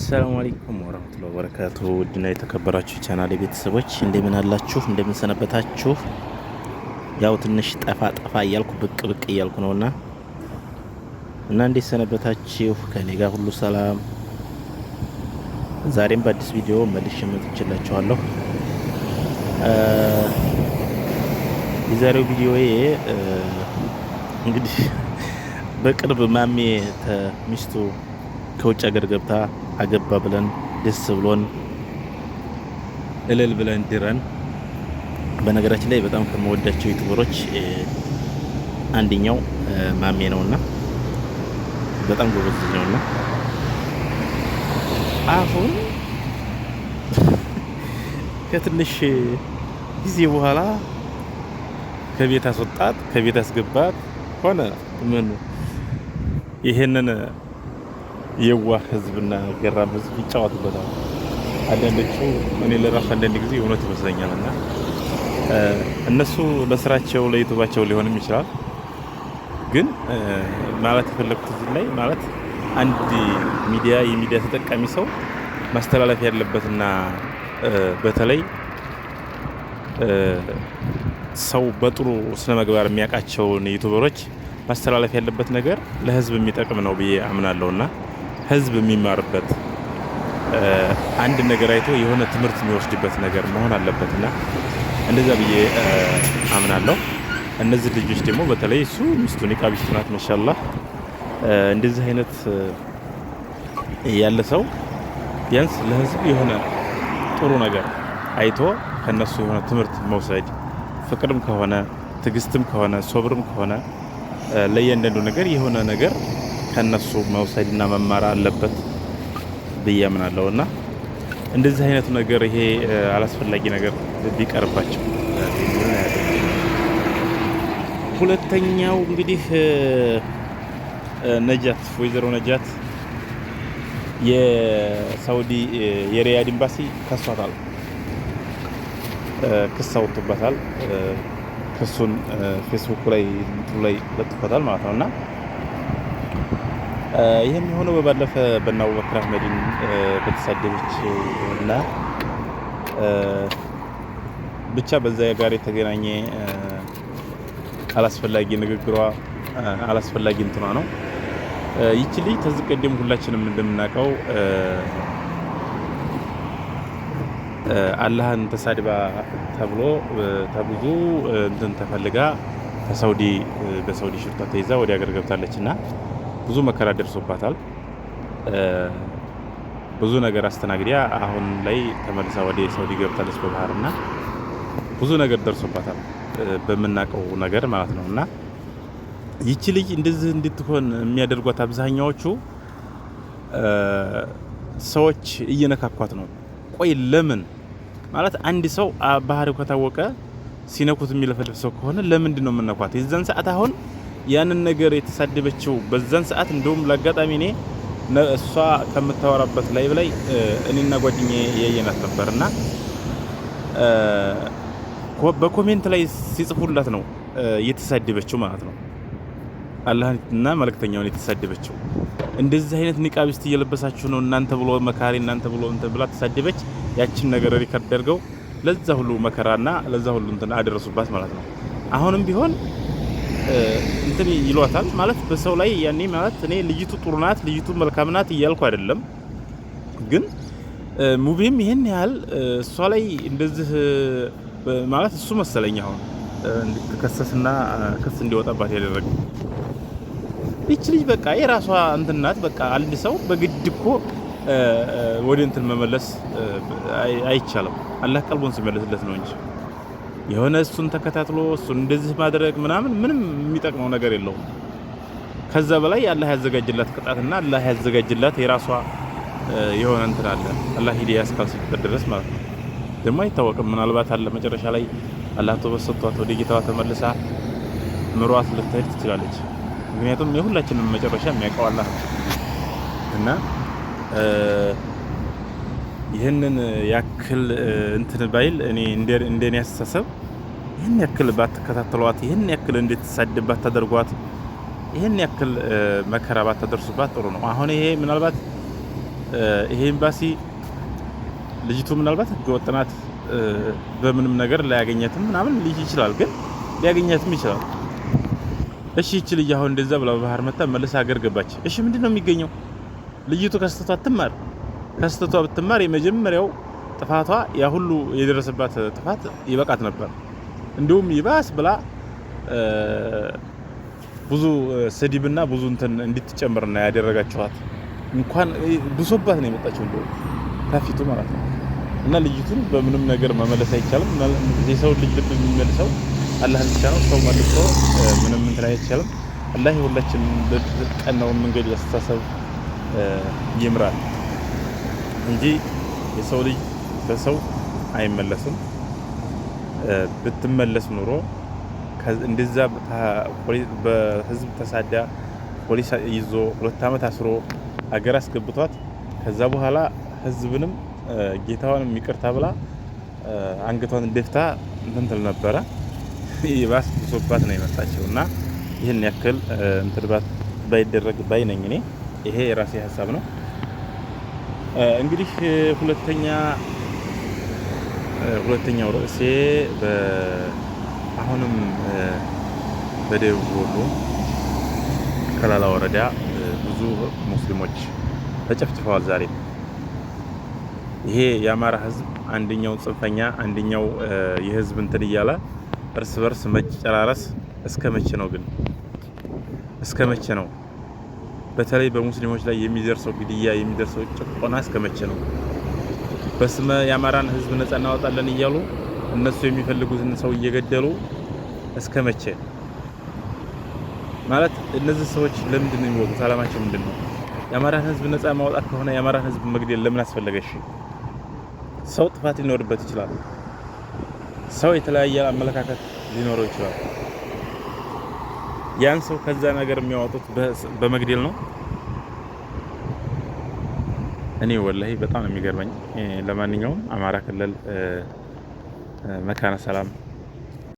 ሰላም አለይኩም ወራህመቱላሂ ወበረካቱ። ውድና የተከበራችሁ ቻናል ቤተሰቦች እንደምን አላችሁ? እንደምን ሰነበታችሁ? ያው ትንሽ ጠፋ ጠፋ እያልኩ ብቅ ብቅ እያልኩ ነውና እና እንዴት ሰነበታችሁ? ከኔ ጋር ሁሉ ሰላም። ዛሬም በአዲስ ቪዲዮ መልሼ መጥቼላችኋለሁ። የዛሬው ቪዲዮዬ እንግዲህ በቅርብ ማሜ ሚስቱ ከውጭ ሀገር ገብታ አገባ ብለን ደስ ብሎን እልል ብለን ድረን። በነገራችን ላይ በጣም ከምወዳቸው ዩቱበሮች አንደኛው ማሜ ነውና በጣም ጎበዝ ልጅ ነውና አሁን ከትንሽ ጊዜ በኋላ ከቤት አስወጣት፣ ከቤት አስገባት ሆነ። ምን ይሄንን የዋህ ህዝብና ገራም ህዝብ ይጫወቱበታል። አንዳንዶቹ እኔ ለራሱ አንዳንድ ጊዜ እውነት ይመስለኛል። እና እነሱ ለስራቸው ለዩቱባቸው ሊሆንም ይችላል። ግን ማለት የፈለኩት እዚህ ላይ ማለት አንድ ሚዲያ የሚዲያ ተጠቃሚ ሰው ማስተላለፍ ያለበትና በተለይ ሰው በጥሩ ስነ ምግባር የሚያውቃቸውን ዩቱበሮች ማስተላለፍ ያለበት ነገር ለህዝብ የሚጠቅም ነው ብዬ አምናለሁ። እና ህዝብ የሚማርበት፣ አንድ ነገር አይቶ የሆነ ትምህርት የሚወስድበት ነገር መሆን አለበት እና እንደዛ ብዬ አምናለሁ። እነዚህ ልጆች ደግሞ በተለይ እሱ ሚስቱ ኒቃቢስቱ ናት፣ ማሻአላህ። እንደዚህ አይነት ያለ ሰው ቢያንስ ለህዝብ የሆነ ጥሩ ነገር አይቶ ከነሱ የሆነ ትምህርት መውሰድ፣ ፍቅርም ከሆነ፣ ትዕግስትም ከሆነ፣ ሶብርም ከሆነ፣ ለእያንዳንዱ ነገር የሆነ ነገር ከነሱ መውሰድና መማር አለበት ብዬ አምናለሁ። እና እንደዚህ አይነቱ ነገር ይሄ አላስፈላጊ ነገር ቢቀርባቸው። ሁለተኛው እንግዲህ ነጃት፣ ወይዘሮ ነጃት የሳውዲ የሪያድ ኤምባሲ ከሷታል፣ ክስ አውጥቶባታል። ክሱን ፌስቡክ ላይ እንትኑ ላይ ለጥፎታል ማለት ነው። እና ይህም የሆነው በባለፈ በእነ አቡበክር አህመድን በተሳደበች እና ብቻ በዛ ጋር የተገናኘ አላስፈላጊ ንግግሯ፣ አላስፈላጊ እንትኗ ነው። ይቺ ልጅ ከዚህ ቀደም ሁላችንም እንደምናውቀው አላህን ተሳድባ ተብሎ ተብዙ እንትን ተፈልጋ ከሳውዲ በሳውዲ ሽርጧ ተይዛ ወደ ሀገር ገብታለች እና ብዙ መከራ ደርሶባታል። ብዙ ነገር አስተናግዲያ አሁን ላይ ተመልሳ ወደ ሳውዲ ገብታለች በባህር እና ብዙ ነገር ደርሶባታል በምናውቀው ነገር ማለት ነው። እና ይቺ ልጅ እንደዚህ እንድትሆን የሚያደርጓት አብዛኛዎቹ ሰዎች እየነካኳት ነው። ቆይ ለምን ማለት አንድ ሰው ባህሪው ከታወቀ ሲነኩት የሚለፈልፍ ሰው ከሆነ ለምንድን ነው የምነኳት? የዛን ሰዓት አሁን ያንን ነገር የተሳደበችው በዛን ሰዓት እንደውም ለአጋጣሚ እኔ እሷ ከምታወራበት ላይ ላይ እኔና ጓደኛዬ ያየናት ነበርና በ comment ላይ ሲጽፉላት ነው የተሳደበችው ማለት ነው። አላህንና መልእክተኛውን የተሳደበችው። እንደዚህ አይነት ኒቃቢስት እየለበሳችሁ ነው እናንተ ብሎ መካሪ፣ እናንተ ብሎ እንትን ብላ ተሳደበች። ያችን ነገር record አድርገው ለዛ ሁሉ መከራና ለዛ ሁሉ እንትን አደረሱባት ማለት ነው። አሁንም ቢሆን እንትን ይሏታል ማለት በሰው ላይ ያኔ ማለት እኔ ልጅቱ ጥሩ ናት፣ ልጅቱ መልካም ናት እያልኩ አይደለም። ግን ሙቪም ይሄን ያህል እሷ ላይ እንደዚህ ማለት እሱ መሰለኝ አሁን እንድትከሰስና ክስ እንዲወጣባት ያደረገው። ይች ልጅ በቃ የራሷ እንትን ናት። በቃ አንድ ሰው በግድ እኮ ወደ እንትን መመለስ አይቻልም። አላህ ቀልቡን ሲመለስለት ነው እንጂ የሆነ እሱን ተከታትሎ እሱን እንደዚህ ማድረግ ምናምን ምንም የሚጠቅመው ነገር የለውም። ከዛ በላይ አላህ ያዘጋጅላት ቅጣትና አላህ ያዘጋጅላት የራሷ የሆነ እንትን አለ። አላህ ሂዳያ እስካልሰጠ ድረስ ማለት ነው። ደግሞ አይታወቅም። ምናልባት አለ መጨረሻ ላይ አላህ ተውበት ሰጥቷት ወደ ጌታዋ ተመልሳ ምሯት ልትሄድ ትችላለች። ምክንያቱም የሁላችንም መጨረሻ የሚያውቀው አላህ ነው። እና ይህንን ያክል እንትን ባይል እኔ እንደኔ አስተሳሰብ ይህን ያክል ባትከታተሏት፣ ይህን ያክል እንድትሳደብ ባታደርጓት፣ ይህን ያክል መከራ ባታደርሱባት ጥሩ ነው። አሁን ይሄ ምናልባት ይሄ ኤምባሲ ልጅቱ ምናልባት ህገወጥ ናት፣ በምንም ነገር ላያገኛትም ምናምን ልጅ ይችላል፣ ግን ሊያገኛትም ይችላል። እሺ ይቺ ልጅ አሁን እንደዛ ብላ በባህር መታ መልሳ ሀገር ገባች። እሺ ምንድን ነው የሚገኘው? ልጅቱ ከስተቷ ትማር። ከስተቷ ብትማር የመጀመሪያው ጥፋቷ ያ ሁሉ የደረሰባት ጥፋት ይበቃት ነበር። እንዲሁም ይባስ ብላ ብዙ ስድብና ብዙ እንትን እንድትጨምርና ያደረጋችኋት እንኳን ብሶባት ነው የመጣችው፣ እንደውም ከፊቱ ማለት ነው። እና ልጅቱን በምንም ነገር መመለስ አይቻልም። የሰው ልጅ ልብ የሚመልሰው አላህ ብቻ ነው። ሰው መልሶ ምንም እንትን አይቻልም። አላህ የሁላችን ልብ ቀናውን መንገድ ያስተሳሰብ ይምራል እንጂ የሰው ልጅ በሰው አይመለስም። ብትመለስ ኑሮ እንደዛ በህዝብ ተሳዳ ፖሊስ ይዞ 2 ዓመት አስሮ አገር አስገብቷት ከዛ በኋላ ህዝብንም ጌታዋንም ይቅርታ ብላ አንገቷን ደፍታ እንትን ትል ነበረ። ይባስ ብሶባት ነው የመጣችው እና ይህን ያክል እንትን ባይደረግ ባይ ነኝ እኔ። ይሄ የራሴ ሀሳብ ነው። እንግዲህ ሁለተኛው ርዕሴ አሁንም በደቡብ ወሎ ከላላ ወረዳ ብዙ ሙስሊሞች ተጨፍጭፈዋል። ዛሬ ይሄ የአማራ ህዝብ አንደኛው ጽንፈኛ አንደኛው የህዝብ እንትን እያለ እርስ በርስ መጨራረስ እስከ መቼ ነው ግን? እስከ መቼ ነው? በተለይ በሙስሊሞች ላይ የሚደርሰው ግድያ፣ የሚደርሰው ጭቆና እስከ መቼ ነው? በስመ የአማራን ህዝብ ነጻ እናወጣለን እያሉ እነሱ የሚፈልጉትን ሰው እየገደሉ እስከ መቼ? ማለት እነዚህ ሰዎች ለምንድን ነው የሚወጡት? አላማቸው ምንድን ነው? የአማራን ህዝብ ነጻ ማውጣት ከሆነ የአማራን ህዝብ መግደል ለምን አስፈለገሽ? ሰው ጥፋት ሊኖርበት ይችላል። ሰው የተለያየ አመለካከት ሊኖረው ይችላል። ያን ሰው ከዛ ነገር የሚያወጡት በመግደል ነው። እኔ ወላሂ በጣም ነው የሚገርመኝ። ለማንኛውም አማራ ክልል መካነ ሰላም